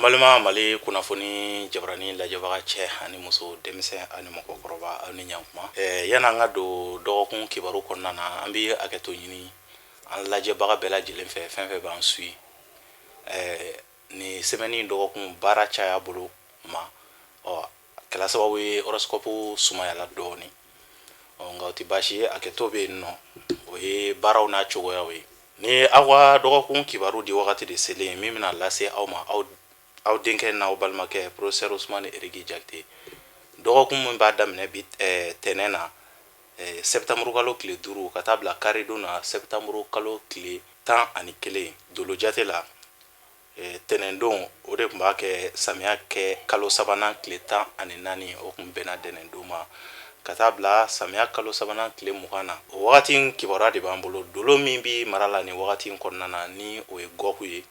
An balima Mali kunnafoni jabarani lajɛbaga cɛ ani muso, denmisɛn ani mɔgɔkɔrɔba, aw ni ɲankuma. Yanni an ka don dɔgɔkun kibaru kɔnɔna na, an bɛ hakɛto ɲini an lajɛbaga bɛɛ lajɛlen fɛ, fɛn fɛn b'an suit. Nin semaine dɔgɔkun baara caya bolo ma, ɔ a kɛla sababu ye horoscope sumayala dɔɔnin. Ɔ nka o tɛ baasi ye, hakɛto bɛ yen nɔ, o ye baaraw n'a cogoyaw ye. Ni aw ka dɔgɔkun kibaru di wagati de selen, min bɛna lase aw ma, aw denkɛ n'aw balimakɛ professeur Usumani Eriki Jakite. Dɔgɔkun min b'a daminɛ bi tɛnɛn na, septembre kalo tile 5, ka taa bila karidon na, septembre kalo tile 11 dolo jate la, tɛnɛndon, o de tun b'a kɛ samiya kɛ kalo sabanan tile 14, o tun bɛnna dɛnɛndon ma, ka taa bila samiya kalo sabanan tile 20 na. O wagati in kibaruya de b'an bolo. Dolo min bɛ mara la nin wagati in kɔnɔna na, ni o ye gɔku ye,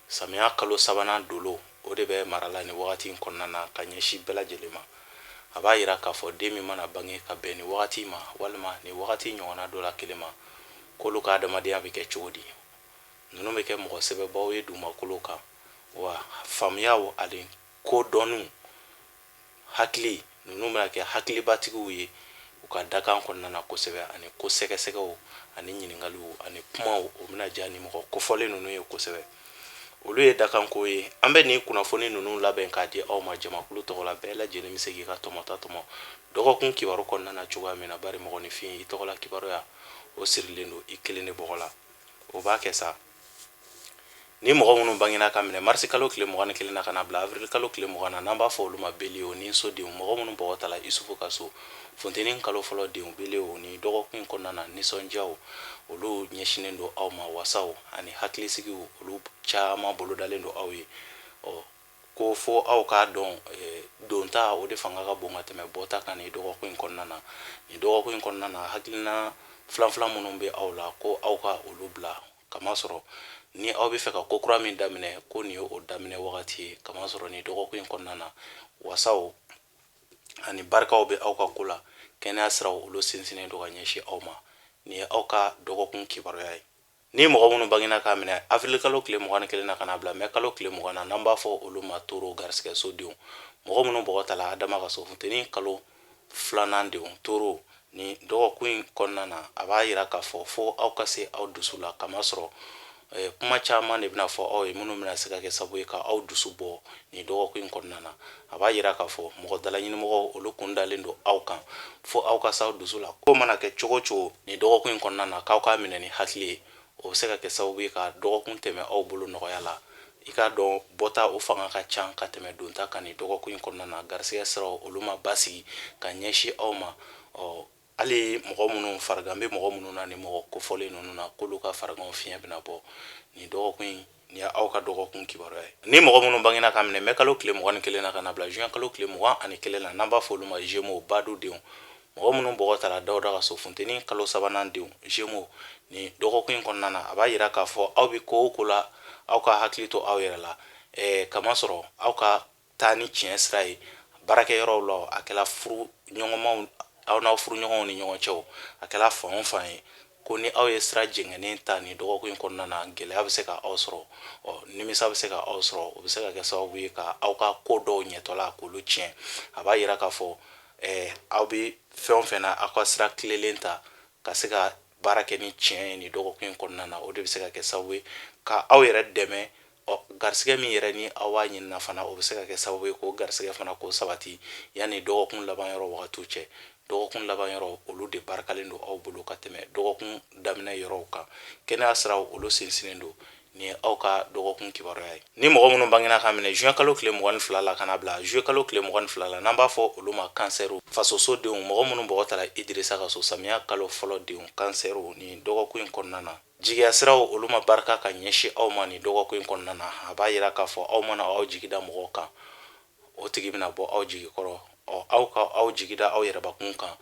samiya kalo sabanan dolo, o de bɛ mara la nin wagati in kɔnɔna na ka ɲɛsin bɛɛ lajɛlen ma. A b'a yira k'a fɔ den min mana bange ka bɛn nin wagati ma, walima nin wagati ɲɔgɔnna dɔ la kelen ma, k'olu ka adamadenya bɛ kɛ cogo di? Ninnu bɛ kɛ mɔgɔ sɛbɛbaw ye dugumakolo kan wa, faamuyaw ani kodɔnniw, hakili, ninnu bɛna kɛ hakilibatigiw ye u ka dakan kɔnɔna na kosɛbɛ, ani ko sɛgɛsɛgɛw ani ɲininkaliw ani kumaw, o bɛna diya ni mɔgɔ kofɔlen ninnu ye kosɛbɛ. Olu ye dakanko ye. An bɛ nin kunnafoni ninnu labɛn k'a di aw ma jamakulu tɔgɔ la. Bɛɛ lajɛlen bɛ se k'i ka tɔmɔta tɔmɔ dɔgɔkun kibaru kɔnɔna na cogoya min na, bari mɔgɔninfin, i tɔgɔla kibaruya, o sirilen don i kelen de bɔgɔ la. O b'a kɛ sa, ni mɔgɔ minnu bangena ka minɛ marisi kalo tile 21 na ka na bila avril kalo tile 20 na, n'an b'a fɔ olu ma bélier ni sodenw, mɔgɔ minnu bɔgɔ tala Isufu ka so, funteni kalo fɔlɔ denw, bélier, ni dɔgɔkun in kɔnɔna na, nisɔndiyaw olu ɲɛsinnen don aw ma, wasaw ani hakilisigiw olu caman bolodalen don aw ye. Ɔ ko fo aw k'a dɔn, donta o de fanga ka bon ka tɛmɛ bɔta kan nin dɔgɔkun in kɔnɔna na. Nin dɔgɔkun in kɔnɔna na, hakilina filan-filan minnu bɛ aw la, ko aw ka olu bila, kamasɔrɔ ni aw bɛ fɛ ka ko kura min daminɛ, ko nin ye o daminɛ wagati ye, kamasɔrɔ nin dɔgɔkun in kɔnɔna na, wasaw ani barikaw bɛ aw ka ko la. Kɛnɛya siraw olu sinsinnen don ka ɲɛsin aw ma. Nin ye aw ka dɔgɔkun kibaruya ye. Ni mɔgɔ minnu bangena k'a minɛ avril kalo tile 21 na ka na bila mɛ kalo tile 20 na, n'an b'a fɔ olu ma toro garisigɛso denw, mɔgɔ minnu bɔgɔ tala Adama ka so, funteni kalo filanan denw, toro, ni dɔgɔkun in kɔnɔna na, a b'a yira k'a fɔ fo aw ka se aw dusu la, kamasɔrɔ kuma caman de bɛna fɔ aw ye minnu bɛna se ka kɛ sababu ye ka aw dusu bɔ nin dɔgɔkun in kɔnɔna na. A b'a yira k'a fɔ mɔgɔ dalaɲinimɔgɔw olu kun dalen don aw kan, fo aw ka s'aw dusu la. Ko mana kɛ cogo cogo nin dɔgɔkun in kɔnɔna na, k'aw k'a minɛ ni hakili ye, o bɛ se ka kɛ sababu ye ka dɔgɔkun tɛmɛ aw bolo nɔgɔya la. I k'a dɔn bɔta o fanga ka ca ka tɛmɛ donta kan nin dɔgɔkun in kɔnɔna na. Garisigɛ siraw olu ma basigi ka ɲɛsin aw ma. Ɔ hali mɔgɔ minnu farigan bɛ mɔgɔ minnu na, ni mɔgɔ kofɔlen ninnu na, k'olu ka fariganw fiɲɛ bɛna bɔ nin dɔgɔkun in. Nin ye aw ka dɔgɔkun kibaruya ye. Ni mɔgɔ minnu bangena ka minɛ mɛ kalo tile 21 na ka na bila juin kalo tile 21 na, n'an b'a fɔ olu ma Gémeaux badu denw, mɔgɔ minnu bɔgɔ tara Dawuda ka so, funteni kalo sabanan denw, Gémeaux, nin dɔgɔkun in kɔnɔna na, a b'a yira k'a fɔ aw bɛ ko o ko la, aw ka hakili to aw yɛrɛ la, kamasɔrɔ aw ka taa ni tiɲɛ sira ye baarakɛyɔrɔw la, a kɛla furu ɲɔgɔnmaw, aw n'aw furu ɲɔgɔnw ni ɲɔgɔn cɛw, a kɛla fan o fan ye, ko ni aw ye sira jɛngɛnnen ta nin dɔgɔkun in kɔnɔna na, gɛlɛya bɛ se ka aw sɔrɔ, ɔ nimisa bɛ se ka aw sɔrɔ, o bɛ se ka kɛ sababu ye ka aw ka ko dɔw ɲɛtɔla k'olu tiɲɛ. A b'a yira k'a fɔ aw bɛ fɛn o fɛn na, aw ka sira tilelen ta ka se ka baara kɛ ni tiɲɛ ye nin dɔgɔkun in kɔnɔna na, o de bɛ se ka kɛ sababu ye ka aw yɛrɛ dɛmɛ. Ɔ garisigɛ min yɛrɛ ni aw b'a ɲinina fana, o bɛ se ka kɛ sababu ye k'o garisigɛ fana k'o sabati yanni dɔgɔkun laban yɔrɔ wagatiw cɛ. Dɔgɔkun laban yɔrɔ olu de barikalen don aw bolo ka tɛmɛ dɔgɔkun daminɛ yɔrɔw kan. Kɛnɛya siraw olu sinsinnen don. Nin ye aw ka dɔgɔkun kibaruya ye. Ni mɔgɔ minnu bangena ka minɛ juin kalo tile 22 la ka na bila juillet kalo tile 22 la, n'an b'a fɔ olu ma kansɛriw fasoso denw, mɔgɔ minnu bɔgɔ tara Idirisa ka so, samiya kalo fɔlɔ denw, kansɛriw, nin dɔgɔkun in kɔnɔna na, jigiya siraw olu ma barika ka ɲɛsin aw ma nin dɔgɔkun in kɔnɔna na. A b'a yira k'a fɔ aw mana aw jigi da mɔgɔw kan, o tigi bɛna bɔ aw jigi kɔrɔ. Ɔ aw ka aw jigi da aw yɛrɛbakun kan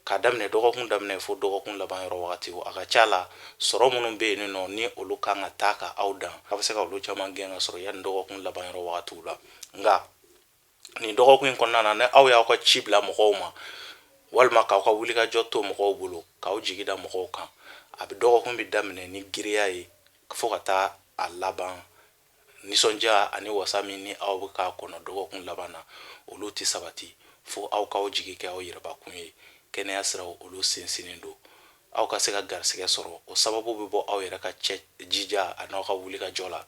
k'a daminɛ dɔgɔkun daminɛ fo dɔgɔkun laban yɔrɔ wagati. A ka ca la, sɔrɔ minnu bɛ yen nɔ, ni olu kan ka taa ka aw dan, aw bɛ se ka olu caman gɛn ka sɔrɔ yanni dɔgɔkun laban yɔrɔ wagatiw la. Nka nin dɔgɔkun in kɔnɔna na, ni aw y'aw ka ci bila mɔgɔw ma, walima k'aw ka wulikajɔ to mɔgɔw bolo, k'aw jigi da mɔgɔw kan, a bɛ dɔgɔkun bɛ daminɛ ni giriya ye fo ka taa a laban Nisɔndiya ani wasa min ni aw bɛ k'a kɔnɔ dɔgɔkun laban na, olu tɛ sabati fo aw k'aw jigi kɛ aw yɛrɛbakun ye. Kɛnɛya siraw, olu sinsinnen don. Aw ka se ka garisɛgɛ sɔrɔ, o sababu bɛ bɔ aw yɛrɛ ka cɛ jija a n'aw ka wulikajɔ la.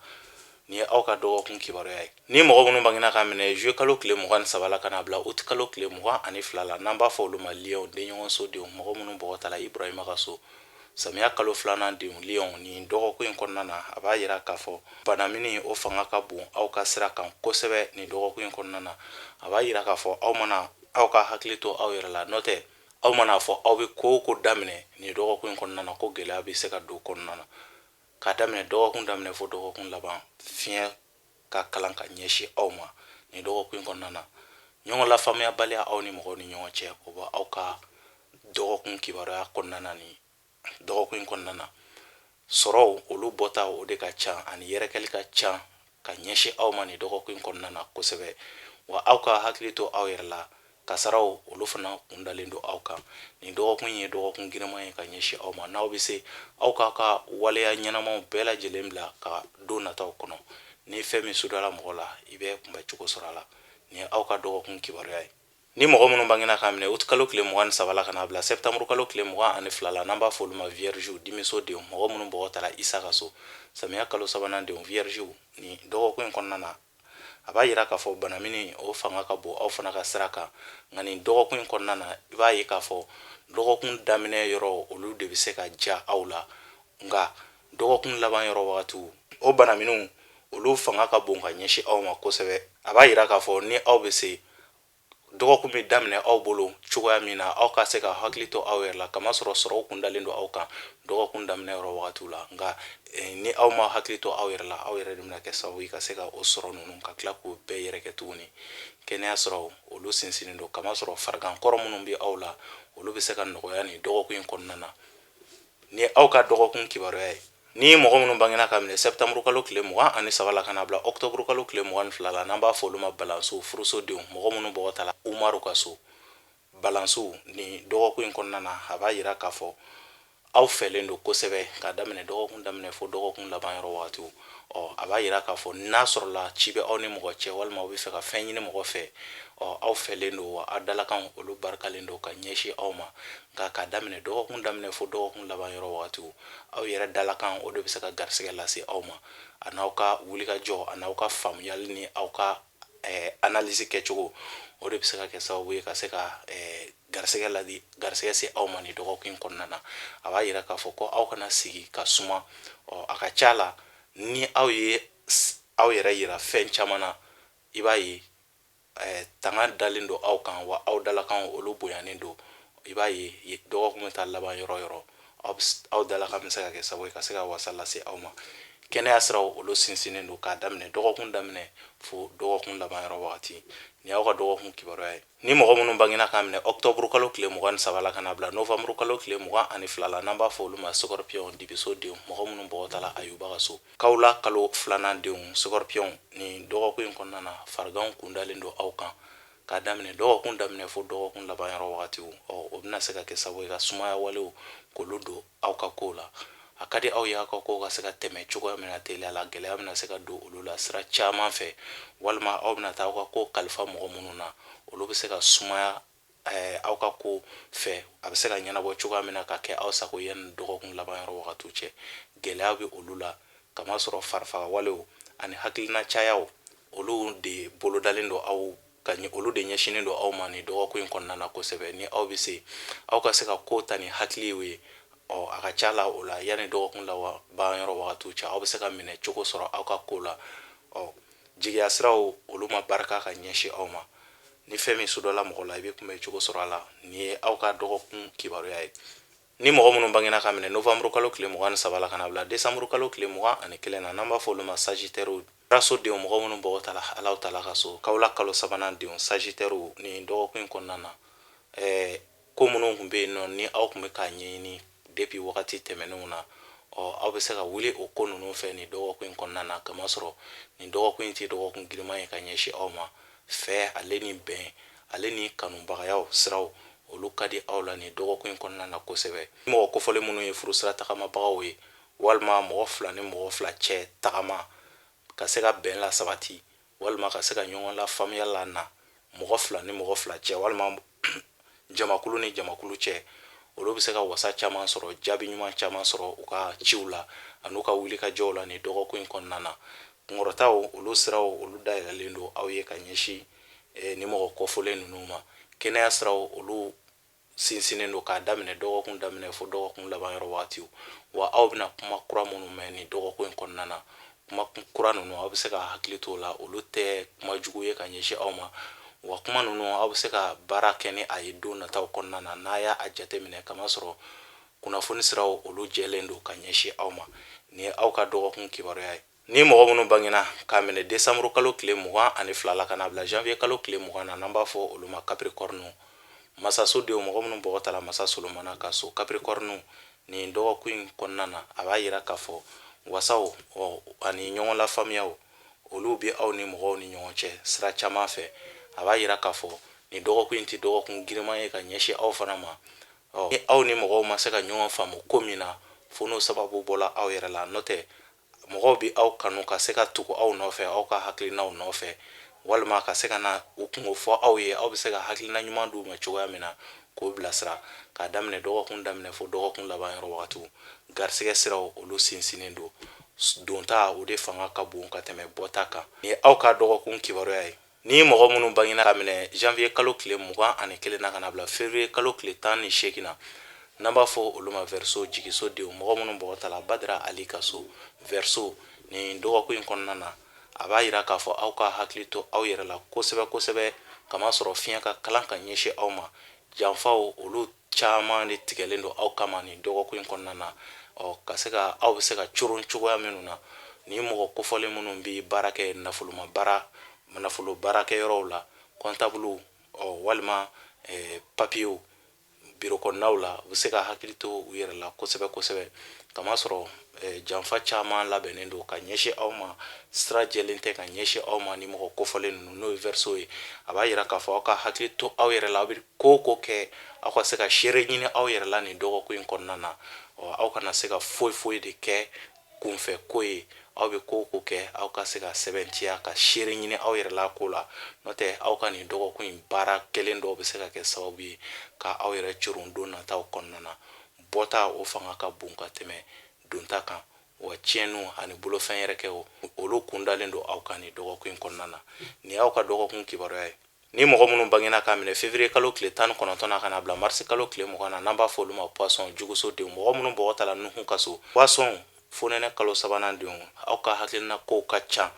Nin ye aw ka dɔgɔkun kibaruya ye. Ni mɔgɔ minnu bangena k'a minɛ juillet kalo tile 23 la ka n'a bila août kalo tile 22 la, n'an b'a fɔ olu ma lion, denɲɔgɔnso denw, mɔgɔ minnu bɔgɔ tala Ibrahima ka so, samiya kalo filanan denw, lion, nin dɔgɔkun in kɔnɔna na, a b'a yira k'a fɔ banamini o fanga ka bon aw ka sira kan kosɛbɛ nin dɔgɔkun in kɔnɔna na. A b'a yira k'a fɔ aw mana aw ka hakili to aw yɛrɛ la, n'o tɛ aw mana fɔ aw bɛ ko o ko daminɛ nin dɔgɔkun in kɔnɔna na, ko gɛlɛya bɛ se ka don kɔnɔna na. K'a daminɛ dɔgɔkun daminɛ fo dɔgɔkun laban, fiɲɛ ka kalan ka ɲɛsin aw ma nin dɔgɔkun in kɔnɔna na. Ɲɔgɔn lafaamuyabaliya aw ni mɔgɔw ni ɲɔgɔn cɛ, o bɛ aw ka dɔgɔkun kibaruya kɔnɔna na nin dɔgɔkun in kɔnɔna na. Sɔrɔw, olu bɔta, o de ka ca ani yɛrɛkɛli ka ca ka ɲɛsin aw ma nin dɔgɔkun in kɔnɔna na kosɛbɛ. Wa aw ka hakili to aw yɛrɛ la, kasaraw, olu fana kun dalen don aw kan. Nin dɔgɔkun ye dɔgɔkun giriman ye ka ɲɛsin aw ma. N'aw bɛ se, aw k'aw ka waleya ɲɛnamaw bɛɛ lajɛlen bila ka don nataw kɔnɔ. Ni fɛn min sudala mɔgɔ la, i bɛ kunbɛcogo sɔrɔ a la. Nin ye aw ka dɔgɔkun kibaruya ye. Ni mɔgɔ minnu bangena k'a minɛ août kalo tile 23 la ka n'a bila septembre kalo tile 22 la, n'an b'a fɔ olu ma vierge, dimiso denw, mɔgɔ minnu bɔgɔ tara Isa ka so, samiya kalo sabanan denw, vierge, nin dɔgɔkun in kɔnɔna na, a b'a yira k'a fɔ banamini o fanga ka bon aw fana ka sira kan. Nka nin dɔgɔkun in kɔnɔna na, i b'a ye k'a fɔ dɔgɔkun daminɛ yɔrɔ, olu de bɛ se ka diya aw la, nka dɔgɔkun laban yɔrɔ wagatiw, o banaminiw, olu fanga ka bon ka ɲɛsin aw ma kosɛbɛ. A b'a yira k'a fɔ ni aw bɛ se, dɔgɔkun bɛ daminɛ aw bolo cogoya min na, aw ka se ka hakili to aw yɛrɛ la, kamasɔrɔ sɔrɔw kun dalen don aw kan dɔgɔkun daminɛ yɔrɔ wagatiw la. Nka ni aw ma hakili to aw yɛrɛ la, aw yɛrɛ de bɛna kɛ sababu ye ka se ka o sɔrɔ ninnu ka tila k'o bɛɛ yɛrɛ kɛ tuguni. Kɛnɛya sɔrɔ, olu sinsinnen don, kamasɔrɔ farigan kɔrɔ minnu bɛ aw la, olu bɛ se ka nɔgɔya nin dɔgɔkun in kɔnɔna na. Ni aw ka dɔgɔkun kibaruya ye. Ni mɔgɔ minnu bangena ka minɛ septembre kalo tile 23 la ka n'a bila octobre kalo tile 22 la, n'an b'a fɔ olu ma balansiw, furuso denw, mɔgɔ minnu bɔgɔ tala Umaru ka so, balansiw, nin dɔgɔkun in kɔnɔna na, a b'a yira k'a fɔ aw fɛlen don kosɛbɛ k'a daminɛ dɔgɔkun daminɛ fo dɔgɔkun laban yɔrɔ wagatiw. Ɔ a b'a yira k'a fɔ n'a sɔrɔla ci bɛ aw ni mɔgɔ cɛ, walima aw bɛ fɛ ka fɛn ɲini mɔgɔ fɛ, ɔ aw fɛlen don, wa aw dalakan, olu barikalen don ka ɲɛsin aw ma. Nka k'a daminɛ dɔgɔkun daminɛ fo dɔgɔkun laban yɔrɔ wagatiw, aw yɛrɛ dalakan, o de bɛ se ka garisɛgɛ lase aw ma, a n'aw ka wulikajɔ, a n'aw ka faamuyali ni aw ka analyse kɛcogo, o de bɛ se ka kɛ sababu ye ka se ka garisɛgɛ ladi garisɛgɛ se aw ma nin dɔgɔkun in kɔnɔna na. A b'a yira k'a fɔ ko aw kana sigi ka suma. Ɔ a ka ca la, ni aw ye aw yɛrɛ yira fɛn caman na, i b'a ye tanga dalen don aw kan, wa aw dalakan, olu bonyanen don. I b'a ye dɔgɔkun bɛ taa laban yɔrɔ yɔrɔ, aw dalakan bɛ se ka kɛ sababu ye ka se ka wasa lase aw ma. Kɛnɛya siraw, olu sinsinnen don k'a daminɛ dɔgɔkun daminɛ fo dɔgɔkun laban yɔrɔ wagati. Nin y'aw ka dɔgɔkun kibaruya ye. Ni mɔgɔ minnu bangena k'a minɛ octobre kalo tile 23 la ka n'a bila novembre kalo tile 22 la, n'an b'a fɔ olu ma scorpion, dibiso denw, mɔgɔ minnu bɔgɔ tala Ayuba ka so, kawula kalo filanan denw, scorpion, nin dɔgɔkun in kɔnɔna na, fariganw kun dalen don aw kan k'a daminɛ dɔgɔkun daminɛ fo dɔgɔkun laban yɔrɔ wagatiw. Ɔ o bɛna se ka kɛ sababu ye ka sumaya walew k'olu don aw ka kow la. A ka di aw ye aw ka kow ka se ka tɛmɛ cogoya min na teliya la, gɛlɛya bɛna se ka don olu la sira caman fɛ, walima aw bɛna taa aw ka ko kalifa mɔgɔ minnu na, olu bɛ se ka sumaya aw ka ko fɛ, a bɛ se ka ɲɛnabɔ cogoya min na ka kɛ aw sago yanni dɔgɔkun laban yɔrɔ wagatiw cɛ. Gɛlɛya bɛ olu la, kamasɔrɔ farifaga walew ani hakilina cayaw, olu de bolodalen don aw ka, olu de ɲɛsinnen don aw ma nin dɔgɔkun in kɔnɔna na kosɛbɛ. Ni aw bɛ se, aw ka se ka ko ta ni hakili ye, ɔ a ka ca la, o la yanni dɔgɔkun laban yɔrɔ wagatiw cɛ, aw bɛ se ka minɛ cogo sɔrɔ aw ka ko la. Ɔ jigiya siraw, olu ma barika ka ɲɛsin aw ma. Ni fɛn min sudɔla mɔgɔ la, i bɛ kunbɛn cogo sɔrɔ a la. Nin ye aw ka dɔgɔkun kibaruya ye. Ni mɔgɔ minnu bangena ka minɛ novembre kalo tile 23 la ka na bila décembre kalo tile 21 na, n'an b'a fɔ olu ma sagittaire, raso denw, mɔgɔ minnu bɔgɔ tala Alaw tala ka so, kawula kalo sabanan denw, sagittaire, nin dɔgɔkun in kɔnɔna na, ko minnu tun bɛ yen nɔ ni aw tun bɛ k'a ɲɛɲini depuis wagati tɛmɛnenw na, ɔ aw bɛ se ka wuli o ko ninnu fɛ nin dɔgɔkun in kɔnɔna na, kamasɔrɔ nin dɔgɔkun in tɛ dɔgɔkun giriman ye ka ɲɛsin aw ma. Fɛ ale ni bɛn ale ni kanubagayaw siraw, olu ka di aw la nin dɔgɔkun in kɔnɔna na kosɛbɛ. Mɔgɔ kofɔlen minnu ye furusira tagamabagaw ye, walima mɔgɔ fila ni mɔgɔ fila cɛ tagama. ka se ka bɛn lasabati walima ka se ka ɲɔgɔn lafaamuya lana mɔgɔ fila ni mɔgɔ fila cɛ walima jamakulu ni jamakulu cɛ, olu bɛ se ka wasa caman sɔrɔ, jaabi ɲuman caman sɔrɔ u ka ciw la an'u ka wulikajɔw la nin dɔgɔkun in kɔnɔna na. Kunkɔrɔtaw, olu siraw, olu dayɛlɛlen don aw ye ka ɲɛsin ni mɔgɔ kɔfɔlen ninnu ma. Kɛnɛya siraw, olu sinsinnen don k'a daminɛ dɔgɔkun daminɛ fo dɔgɔkun laban yɔrɔ waatiw. Wa aw bɛna kuma kura minnu mɛn nin dɔgɔkun in kɔnɔna na, kuma kura ninnu, aw bɛ se ka hakili t'o la, olu tɛ kuma jugu ye ka ɲɛsin aw ma. Wa kuma ninnu, aw bɛ se ka baara kɛ ni a ye don nataw kɔnɔna na, n'a y'a jateminɛ, kamasɔrɔ kunnafoni siraw, olu jɛlen don ka ɲɛsin aw ma. Nin ye aw ka dɔgɔkun kibaruya ye. Ni mɔgɔ minnu bangena k'a minɛ desanburu kalo tile 22 la ka na bila janvier kalo tile 20 na, n'an b'a fɔ olu ma Capricorne, masaso denw, mɔgɔ minnu bɔgɔ tala masa Solomana ka so, Capricorne, nin dɔgɔkun in kɔnɔna na, a b'a yira k'a fɔ wasaw ani ɲɔgɔn lafaamuyaw, olu bɛ aw ni mɔgɔw ni ɲɔgɔn cɛ sira caman fɛ. A b'a yira k'a fɔ nin dɔgɔkun in tɛ dɔgɔkun giriman ye ka ɲɛsin aw fana ma. Ni aw ni mɔgɔw ma se ka ɲɔgɔn faamu ko min na, fo n'o sababu bɔla aw yɛrɛ la. N'o tɛ, mɔgɔw bɛ aw kanu ka se ka tugu aw nɔfɛ, aw ka hakilinaw nɔfɛ, walima ka se ka na u kungo fɔ aw ye, aw bɛ se ka hakilina ɲuman d'u ma cogoya min na k'o bilasira. K'a daminɛ dɔgɔkun daminɛ fo dɔgɔkun laban yɔrɔ wagatiw, garisɛgɛ siraw, olu sinsinnen don. Donta, o de fanga ka bon ka tɛmɛ bɔta kan. Nin ye aw ka dɔgɔkun kibaruya ye. Ni mɔgɔ minnu bangena ka minɛ janvier kalo tile 21 na ka na bila février kalo tile 18 na, n'an b'a fɔ olu ma Verseau, jigiso denw, mɔgɔ minnu bɔgɔ tala Badara Ali ka so, Verseau, nin dɔgɔkun in kɔnɔna na, a b'a yira k'a fɔ aw ka hakili to aw yɛrɛ la kosɛbɛ kosɛbɛ, kamasɔrɔ fiɲɛ ka kalan ka ɲɛsin aw ma. Janfaw, olu caman de tigɛlen don aw kama nin dɔgɔkun in kɔnɔna na. Ɔ ka se ka aw bɛ se ka coron cogoya minnu na, ni mɔgɔ kofɔlen minnu bɛ baara kɛ nafoloma baara, nafolo baarakɛyɔrɔw la, kɔntabuluw, ɔ walima papiyew, biro kɔnɔnaw la, u bɛ se ka hakili to u yɛrɛ la kosɛbɛ kosɛbɛ, kamasɔrɔ janfa caman labɛnnen don ka ɲɛsin aw ma. Sira jɛlen tɛ ka ɲɛsin aw ma. Ni mɔgɔ kofɔlen ninnu, n'o ye Verseau ye, a b'a yira k'a fɔ aw ka hakili to aw yɛrɛ la. Aw bɛ ko o ko kɛ, aw ka se ka seere ɲini aw yɛrɛ la nin dɔgɔkun in kɔnɔna na. Ɔ aw kana se ka foyi foyi de kɛ kunfɛ ko ye. Aw bɛ ko o ko kɛ, aw ka se ka sɛbɛntiya ka seere ɲini aw yɛrɛ la ko la. N'o tɛ, aw ka nin dɔgɔkun in baara kelen dɔw bɛ se ka kɛ sababu ye ka aw yɛrɛ coron don nataw kɔnɔna na. Bɔta, o fanga ka bon ka tɛmɛ donta kan. Wa tiɲɛniw ani bolofɛn yɛrɛkɛw, olu kundalen don aw kan nin dɔgɔkun in kɔnɔna na. Nin y'aw ka dɔgɔkun kibaruya ye. Ni mɔgɔ minnu bangena k'a minɛ février kalo tile 19 na ka na bila mars kalo tile 20 na, n'an b'a fɔ olu ma Poisson, juguso denw, mɔgɔ minnu bɔgɔ tala Nuhu ka so, Poisson, fonɛnɛ kalo sabanan denw, aw ka hakilina kow ka ca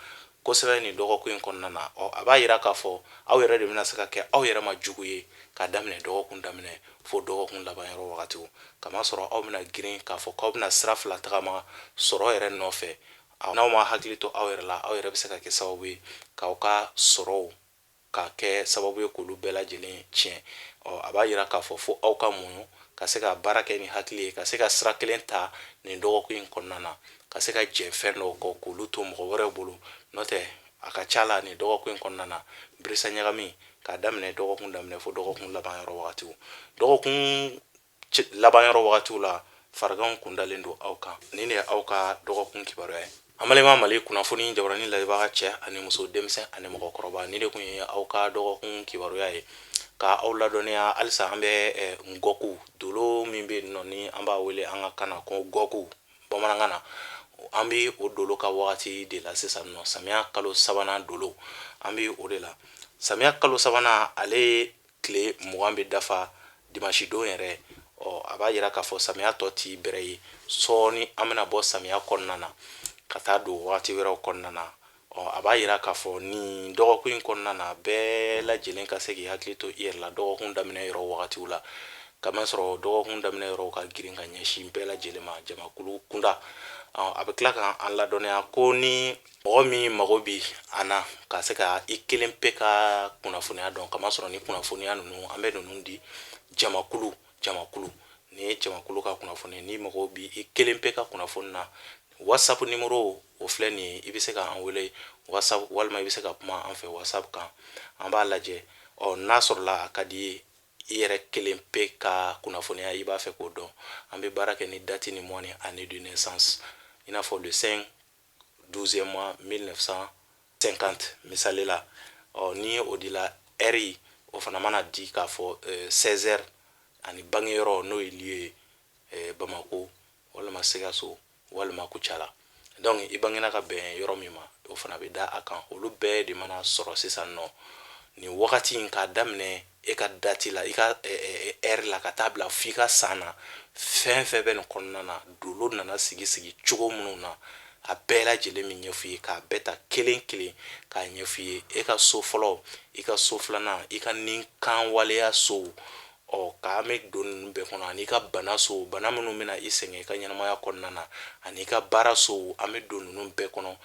kosɛbɛ nin dɔgɔkun in kɔnɔna na. Ɔ a b'a yira k'a fɔ aw yɛrɛ de bɛna se ka kɛ aw yɛrɛ ma jugu ye k'a daminɛ dɔgɔkun daminɛ fo dɔgɔkun laban yɔrɔ wagatiw, kamasɔrɔ aw bɛna girin k'a fɔ k'aw bɛna sira fila tagama sɔrɔ yɛrɛ nɔfɛ. N'aw ma hakili to aw yɛrɛ la, aw yɛrɛ bɛ se ka kɛ sababu ye k'aw ka sɔrɔw ka kɛ sababu ye k'olu bɛɛ lajɛlen tiɲɛ. Ɔ a b'a yira k'a fɔ fo aw ka muɲu ka se ka baara kɛ ni hakili ye, ka se ka sira kelen ta nin dɔgɔkun in kɔnɔna na, ka se ka jɛ fɛn dɔw kɔ k'olu to mɔgɔ wɛrɛw bolo. N'o tɛ, a ka ca la nin dɔgɔkun in kɔnɔna na, birisa ɲagami k'a daminɛ dɔgɔkun daminɛ fo dɔgɔkun laban yɔrɔ wagatiw. Dɔgɔkun laban yɔrɔ wagatiw la, fariganw kundalen don aw kan. Nin de ye aw ka dɔgɔkun kibaruya ye. An balima Mali kunnafoni jabarani lajɛbaga, cɛ ani muso, denmisɛn ani mɔgɔkɔrɔba, nin de kun ye aw ka dɔgɔkun kibaruya ye ka aw ladɔnniya. Halisa an bɛ ngɔku dolo min bɛ yen nɔ, ni an b'a wele an ka kan na ko gɔku bamanankan na, an bɛ o dolo ka wagati de la sisan nɔ. Samiya kalo sabanan dolo, an bɛ o de la. Samiya kalo sabanan, ale tile 20 bɛ dafa dimanche don yɛrɛ. Ɔ a b'a yira k'a fɔ samiya tɔ ti bɛrɛ ye. Sɔɔni an bɛna bɔ samiya kɔnɔna na ka taa don wagati wɛrɛw kɔnɔna na. Ɔ a b'a yira k'a fɔ nin dɔgɔkun in kɔnɔna na, bɛɛ lajɛlen ka se k'i hakili to i yɛrɛ la dɔgɔkun daminɛ yɔrɔ wagatiw la, kamasɔrɔ dɔgɔkun daminɛ yɔrɔw ka girin ka ɲɛsin bɛɛ lajɛlen ma jamakulu kunda. A bɛ tila ka an ladɔnniya ko ni mɔgɔ min mago bi an na ka se ka i kelen pe ka kunnafoniya dɔn, kamasɔrɔ ni kunnafoniya ninnu, an bɛ ninnu di jamakulu jamakulu. Nin ye jamakulu ka kunnafoni. Ni mago bi i kelen pe ka kunnafoni na, WhatsApp numéro o filɛ nin ye. I bɛ se ka an wele WhatsApp walima i bɛ se ka kuma an fɛ WhatsApp kan, an b'a lajɛ. Ɔ n'a sɔrɔla a ka di ye, i yɛrɛ kelen pe ka kunnafoniya, i b'a fɛ k'o dɔn, an bɛ baara kɛ ni date ni mois ni année de naissance, i n'a fɔ le 5 12e mois 1950 misali la. Ɔ, ni o dila, heure o fana mana di k'a fɔ 16 heures, ani bangeyɔrɔ, n'o ye lieu ye, Bamako walima Sikaso walima Kucala. Donc i bangena ka bɛn yɔrɔ min ma, o fana bɛ da a kan. Olu bɛɛ de mana sɔrɔ sisan nɔ, nin wagati in, k'a daminɛ e ka date la, i ka heure la, ka taa bila f'i ka san na, fɛn fɛn bɛ nin kɔnɔna na, dolo nana sigi sigi cogo minnu na, a bɛɛ lajɛlen min ɲɛf'i ye, k'a bɛɛ ta kelen kelen k'a ɲɛf'i ye, e ka so fɔlɔ, i ka so filanan, i ka nin kan waleya sow, ɔ, k'an bɛ don ninnu bɛɛ kɔnɔ, ani i ka bana so, bana minnu bɛna i sɛgɛn i ka ɲɛnamaya kɔnɔna na, ani i ka baara sow, an bɛ don ninnu bɛɛ kɔnɔ.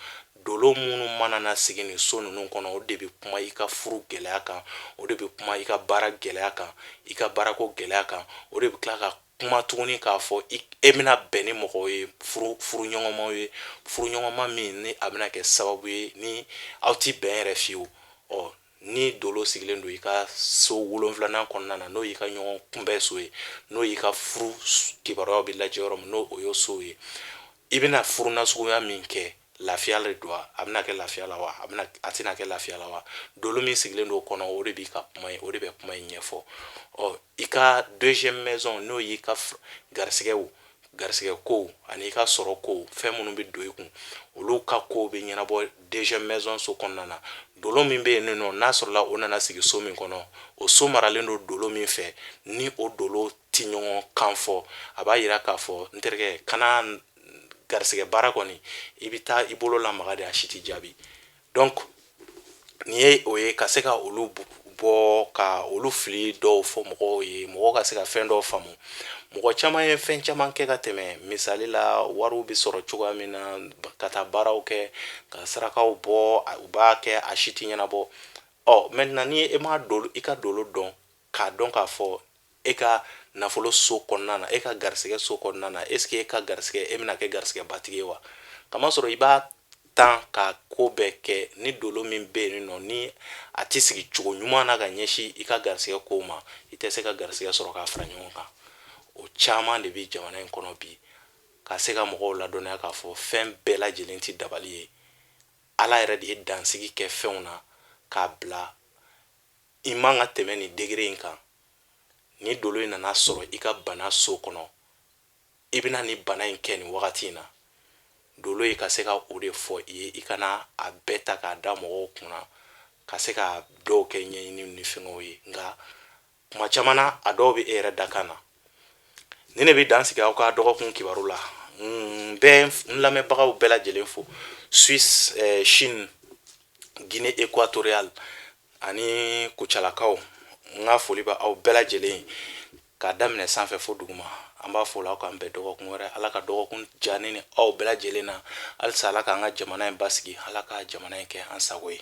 Dolo minnu mana na sigi nin so ninnu kɔnɔ, o de bɛ kuma i ka furu gɛlɛya kan, o de bɛ kuma i ka baara gɛlɛya kan, i ka baarako gɛlɛya kan. O de bɛ tila ka kuma tuguni k'a fɔ e bɛna bɛn ni mɔgɔw ye, furuɲɔgɔnmaw ye, furuɲɔgɔnma min ni a bɛna kɛ sababu ye ni aw ti bɛn yɛrɛ fiyewu. Ɔ, ni dolo sigilen don i ka so wolonfilanan kɔnɔna na, n'o y'i ka ɲɔgɔn kunbɛn so ye, n'o y'i ka furu kibaruyaw bɛ lajɛ yɔrɔ min, n'o o y'o so ye, i bɛna furu nasuguya min kɛ, lafiya de don wa? A bɛna kɛ lafiya la wa? A bɛna, a tɛna kɛ lafiya la wa? Dolo min sigilen don o kɔnɔ, o de b'i ka kuma ye, o de bɛ kuma in ɲɛfɔ. Ɔ, i ka deuxième maison, n'o y'i ka garisigɛw, garisigɛ kow ani i ka sɔrɔ kow, fɛn minnu bɛ don i kun, olu ka kow bɛ ɲɛnabɔ deuxième maison so kɔnɔna na. Dolo min bɛ yen nɔ, n'a sɔrɔla o nana sigi so min kɔnɔ, o so maralen don dolo min fɛ, ni o dolo ti ɲɔgɔn kan fɔ, a b'a yira k'a fɔ, n terikɛ, kana garisigɛ baara kɔni, i bɛ taa i bolo lamaga de, a si tɛ jaabi. Donc nin ye o ye, ka se ka olu bɔ, ka olu fili dɔw fɔ mɔgɔw ye, mɔgɔw ka se ka fɛn dɔw faamu. Mɔgɔ caman ye fɛn caman kɛ ka tɛmɛ. Misali la, wariw bɛ sɔrɔ cogoya min na, ka taa baaraw kɛ, ka sarakaw bɔ, u b'a kɛ, a si tɛ ɲɛnabɔ. Ɔ, maintenant ni e m'a dolo, i ka dolo dɔn, k'a dɔn k'a fɔ e ka nafolo so kɔnɔna na, e ka garisigɛ so kɔnɔna na, est ce que e ka garisigɛ, e bɛna kɛ garisigɛbatigi ye wa? Kamasɔrɔ i b'a tan ka ko bɛɛ kɛ, ni dolo min bɛ yen nɔ, ni a tɛ sigi cogo ɲuman na ka ɲɛsin i ka garisigɛ kow ma, i tɛ se ka garisigɛ sɔrɔ k'a fara ɲɔgɔn kan. O caman de bɛ jamana in kɔnɔ bi. Ka se ka mɔgɔw ladɔnniya k'a fɔ fɛn bɛɛ lajɛlen tɛ dabali ye. Ala yɛrɛ de ye dansigi kɛ fɛnw na k'a bila i man ka tɛmɛ nin degré in kan. Ni dolo in nana sɔrɔ i ka bana so kɔnɔ, i bɛna ni bana in kɛ nin wagati in na. Dolo ye ka se ka o de fɔ i ye, i kana a bɛɛ ta k'a da mɔgɔw kunna, ka se ka dɔw kɛ ɲɛɲini ni fɛngɛw ye. Nka kuma caman na, a dɔw bɛ e yɛrɛ dakan na. Ni ne bɛ dan sigi aw ka dɔgɔkun kibaru la. N bɛ n lamɛnbagaw bɛɛ lajɛlen fo, Suisse, Chine, Guinée équatoriale ani Kucalakaw. N ka foli bɛ aw bɛɛ lajɛlen ye, k'a daminɛ sanfɛ fo duguma. An b'a fɔ la, aw k'an bɛn dɔgɔkun wɛrɛ. Ala ka dɔgɔkun diya ne ni aw bɛɛ lajɛlen na. Halisa, Ala k'an ka jamana in basigi, Ala ka jamana in kɛ an sago ye.